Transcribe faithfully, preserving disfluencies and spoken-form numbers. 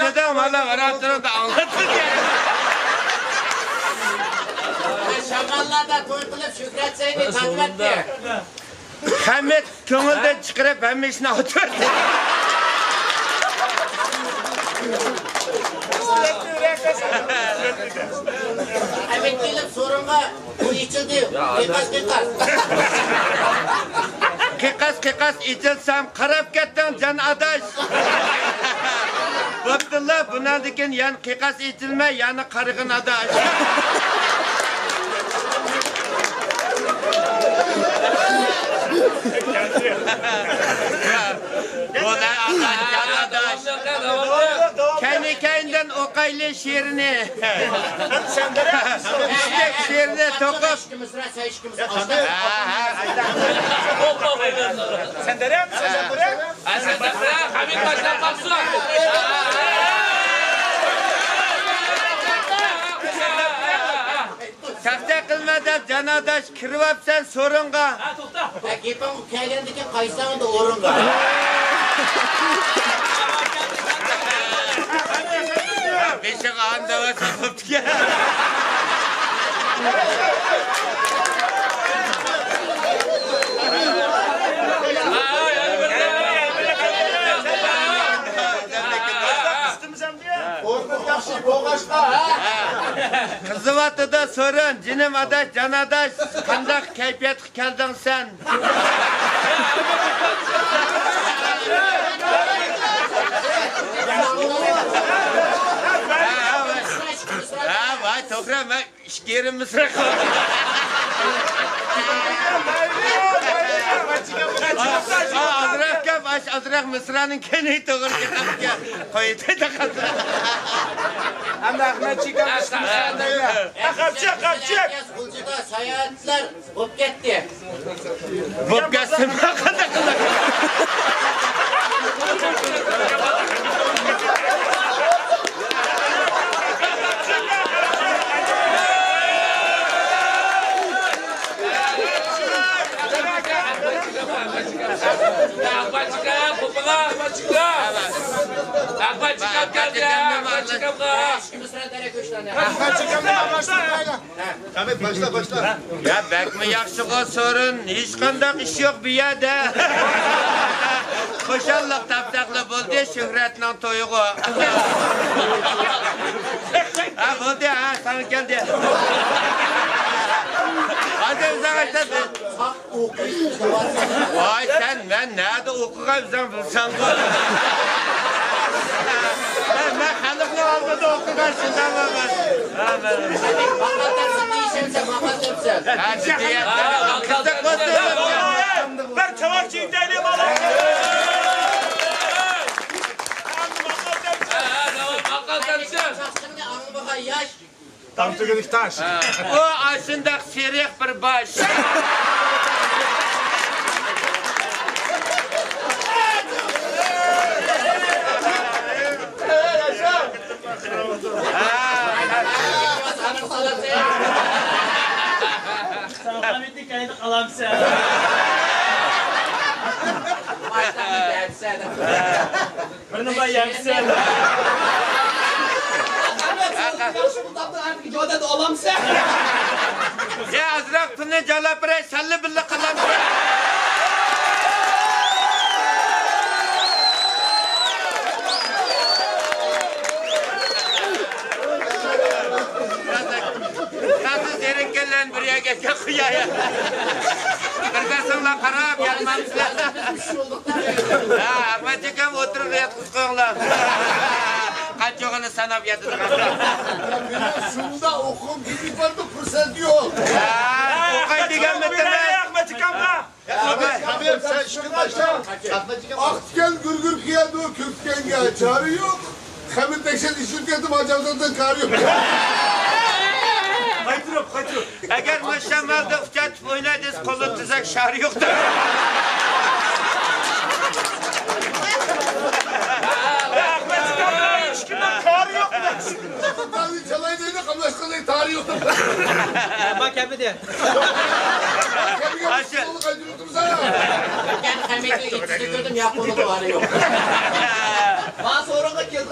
دېدىڭ، مانا، ۋاراقتۇرۇڭدا ئاڭلاتتىڭ. شاماللاردا توي قىلىپ، شۆھرەت سەينى تارتىۋەتتى. خەمىت كۆڭۈلدىن چىقىرىپ، ھەممە ئىشنى ئاچىۋەتتى. خەمىت كېلىپ سورۇنغا، بۇ ئېچىلدى. قىيقاس، قىيقاس. قىيقاس، قىيقاس ئېچىلسام، قاراپ كەتتىڭ، جان ئاداش. بوپتۇلا، بۇنىڭدىن كېيىن يەنە قىيقاس ئېچىلمە، يەنە قارىغىن ئاداش. بولە ئاداش، جان ئاداش. كەينى كەينىدىن ئوقايلى شېئىرنى. ئىستەك شېئىرنى توقۇپ. ئىككى مىسرا، سەن ئىككى مىسرا. ھە، ھە. سەن بىرەر، سەن بىرەر. ھە، سەن بىرەر، خەمىت باشلاپ باقسۇن. چاقچاق قىلما دەپ، جان ئاداش، كىرىۋاپسەن سورۇنغا. ھە، توختا. ھە، گېپىڭ كەلگەندىكىن قايساڭ ئەمدى ئورۇنغا. بېشىغا ئاندىۋا سوقۇپتىكەن. ئورنۇم ياخشى بولغاچقا، ھە؟ قىزىۋاتىدۇ سورۇن، جېنىم ئاداش، جان ئاداش، قانداق كەيپىياتقا كەلدىڭ سەن؟ ھە، ۋاي، توغرا، مەن ئىككى يېرىم مىسرا قالدى. ئازراق گەپ، ئاش، ئازراق مىسرانىڭ كەينى توغرا گەپ. قويدى دەقەت. ئەمدى ئەخمەت چېكەم ئىككى مىسرا دەيدۇ. قاپچىق، قاپچىق. غۇلجىدا ساياھەتچىلەر بوپ كەتتى. بوپ كەتسۇن، قانداق قىلىڭ. ئاقباچىكا، قوپىلا، ئاقباچىكا. ئاقباچىكا كەلدى، ئاقباچىكا. ئاقباچىكا. قەمەت، باشلا، باشلا. يا، بەكمۇ ياخشىغۇ سورۇن، ھېچقانداق ئىش يوق بۇ يەردە. خۇشاللىق تاپساقلا بولدى، شۆھرەتنىڭ تويىغۇ. ھە، بولدى، ھە، ساڭا كەلدى. ھازىر ئۆزۈڭ ئېيتىسەن. ۋاي، سەن، مەن نەدە ئوقۇغان ئۆزۈڭ بىلسەڭغۇ. مەن، مەن خەلقنىڭ ئالدىدا ئوقۇغان، شۇنداقمۇ مەن؟ ھە، مەن. ماقال تەپسىلىنى ئىشەنسەن، ماقال تەپسىل. ھە، جىددىيەتتە قىزىق بولسا. بىر چاۋاك چېكىتەيلى، بالا. ماقال تەپسىل. ماقال تەپسىل. چاقچىقنى ئاڭلىمىغان ياش. تاغ تۈگىدىكى تاش. ئۇ ئاشۇنداق سېرىق بىر باش. ساڭا قالامسەن. بىرنى بار يەمسەن. ياخشى بۇ تاپتا ئەمدىكى جودەت ئالامسەن. يا ئازراق پۇلنى جالاپ بېرەي، سەنلا بىللە قالامسەن. ھازىر زېرىككەنلەرنى بىر يەرگە قوياي. بىر بەرسەڭلار قاراپ ياتمامسىلەر. ھە، ئەخمەتجىكەم ئولتۇرۇپ ياتقۇزۇپ قويۇڭلار. قانچىغىنى ساناپ ياتىدىغان. شۇندا ئوقۇغۇم كېلىپ بارىدۇ، پۇرسەت يوق. ھە، ئوقۇي دېگەنمىدىم مەن. ئەخمەتجىكەمغا. ئاق تىكەن گۈرگۈر كىيەدۇ، كۆكتىكەنگە چارە يوق. خەمىر تەكشەن ئىشلىتىپ كەتتىم، ھاجەمزادىدىن كارى يوق. قايتۇرۇپ، قايتۇرۇپ. ئەگەر مۇشۇ شامالدا ئۇچاتىپ ئويناي دېسە، قولىدا تۈزەك شارى يوق. ئەخمەت ئۇكام، ھېچكىمنىڭ كارى يوق. چالاي دەيدۇ، قاملاشقاندەك تارى يوق. ما كەلمىدى. كەلگەن قايتۇرۇپ. ئەكەم خەمىتنى ئىچىدە كۆردۈم، ياقۇنلۇق بارى يوق. ما سورۇنغا كېلىپ